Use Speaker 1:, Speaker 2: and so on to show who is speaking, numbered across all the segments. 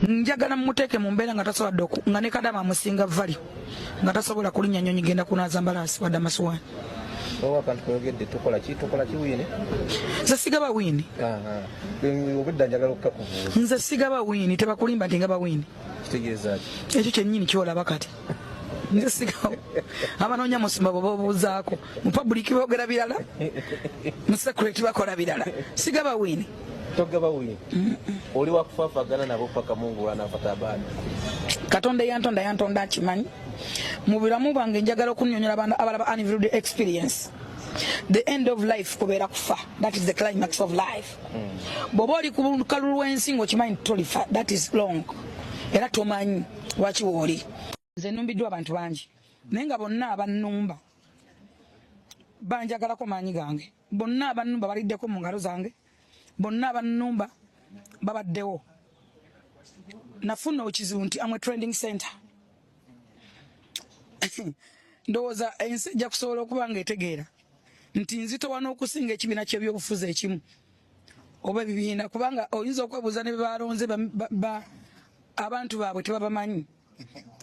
Speaker 1: Njagala mumuteeke mu mbeera nga tasobola nga ne kadama amusinga value, nga tasobola kulinnya nnyonyi genda kunaaza mbalaasi wadde amasuwaani.
Speaker 2: Oba akantu koyogedde, tukola ki, tukola ki win?
Speaker 1: Nze sigaba win.
Speaker 2: Obudda njagala okukakubuuza.
Speaker 1: Nze sigaba win, tebakulimba nti ngaba win.
Speaker 2: Kitegeeza ki?
Speaker 1: Ekyo kyennyini kyolaba kati. Nze sigaba. Abanoonya musumba bwe bobuuzaako mu public boogera birala, mu secret bakola birala. Sigaba win.
Speaker 2: Togaba win, oli wakufaafagana nabo paka Mungu lwanafata abaana.
Speaker 1: Katonda eyantonda yantonda akimanyi. Mu bulamu bwange njagala okunyonyola abantu abalaba unveiled experience. The end of life kubeera kufa. That is the climax of life. Bw'oba oli ku lukalu lw'ensi ng'okimanyi nti tolifa, that is long, era tomanyi lwaki wooli. Nze numbiddwa abantu bangi, naye nga bonna abannumba banjagalako maanyi gange. Bonna abannumba baliddeko mu ngalo zange. Bonna abannumba babaddewo. Nafuna ekizibu nti amwe trending center. Ndowooza ensi ejja kusobola okuba nga etegeera nti nzitowa n'okusinga ekibiina ky'ebyobufuzi ekimu oba ebibiina, kubanga oyinza okwebuuza ne bebalonze abantu baabwe tebabamanyi.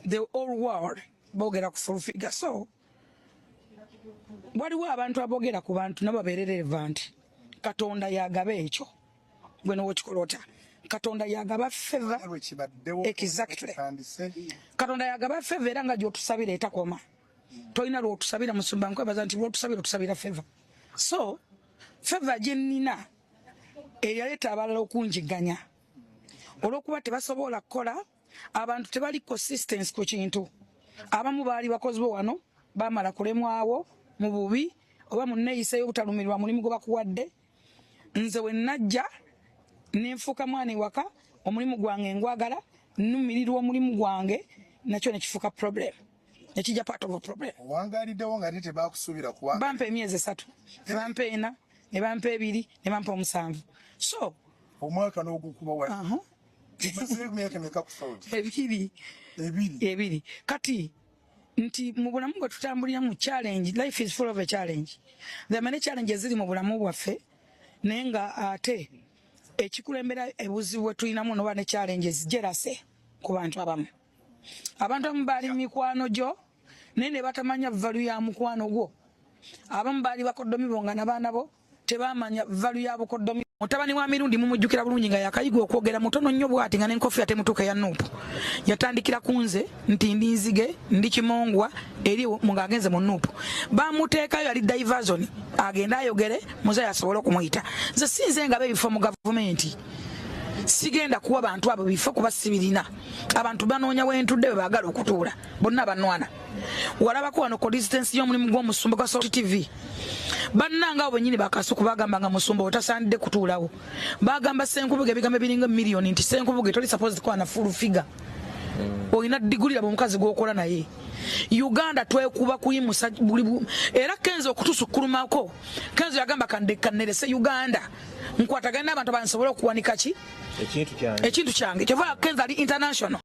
Speaker 1: The all world boogera ku Full Figure. So waliwo abantu aboogera ku bantu nabo babeere relevant. Katonda yagaba ekyo, gwe nowokikola otya? Katonda yagaba favor. Exactly. Katonda yagaba favor, era nga gyotusabira etakoma. Tolina lwotusabira, musumba, nkwebaza nti lwotusabira otusabira favor. So favor gye nnina eyaleeta abalala okunjiganya olwokuba tebasobola kukola. Abantu tebali consistency ku kintu. Abamu baali bakozi bo wano, bamala kulemwawo mu bubi oba mu nneeyisa ey'obutalumirwa mulimu gwe bakuwadde. Nze we najja nenfuuka mwana ewaka, omulimu gwange ngwagala, nnumirirwa omulimu gwange, nakyo nekifuuka problem, nekijja part of a problem.
Speaker 3: Owangaliddewo nga ate tebakusuubira kuwa.
Speaker 1: Bampa emyezi 3, ne bampa 4, ne bampa 2, ne bampa 7, so
Speaker 3: Omwaka n'ogukuba wa?
Speaker 1: Aha.
Speaker 3: Omaze emyaka emeka ku Saudi?
Speaker 1: 2.
Speaker 3: 2.
Speaker 1: 2. Kati nti mu bulamu bwe tutambulira mu challenge, life is full of a challenge. There are many challenges ziri mu bulamu bwaffe, naye nga ate ekikulembera ebuzibu bwe tulinamu noba ne challenges, jealousy ku bantu abamu. Abantu abamu baali mikwano gyo, naye ne batamanya value ya mukwano gwo. Abamu baali bakoddomi bo nga nabaana bo tebamanya value ya bukoddomi. Mutabani wa Mirundi mumujjukira bulungi nga yakayiga okwogera, mutono nnyo bwati, nga n'enkofiira temutuuka ya NUP. Yatandikira ku nze nti ndi nzige, ndi kimongwa eri ng'agenze mu NUP. Bamuteekayo yali diversion, agende ayogere muzeeyi asobole okumuyita. Nze sinze nga ebifo mu gavumenti, sigenda kuwa bantu abo bifo kuba sibirina. Abantu banoonya wentudde bwe baagala okutuula, bonna banwana. Walabako wano consistency y'omulimu gw'omusumba gwa Salt TV. Bannanga abo bennyini bakasuku bagamba nga musumba otasaanidde kutuulawo. Bagamba Senkubuge ebigambo ebiringa miliyoni nti Senkubuge toli supposed kuba na Full Figure, olina digulira mu mukazi gw'okola naye. Uganda twekuba kuyimusa buli era Kenzo okutusukkulumako. Kenzo yagamba kannerese Uganda, nkwatagane n'abantu abansobole okuwanika ki
Speaker 2: ekintu kyange.
Speaker 1: Ekintu kyange. Kyova Kenzo ali international.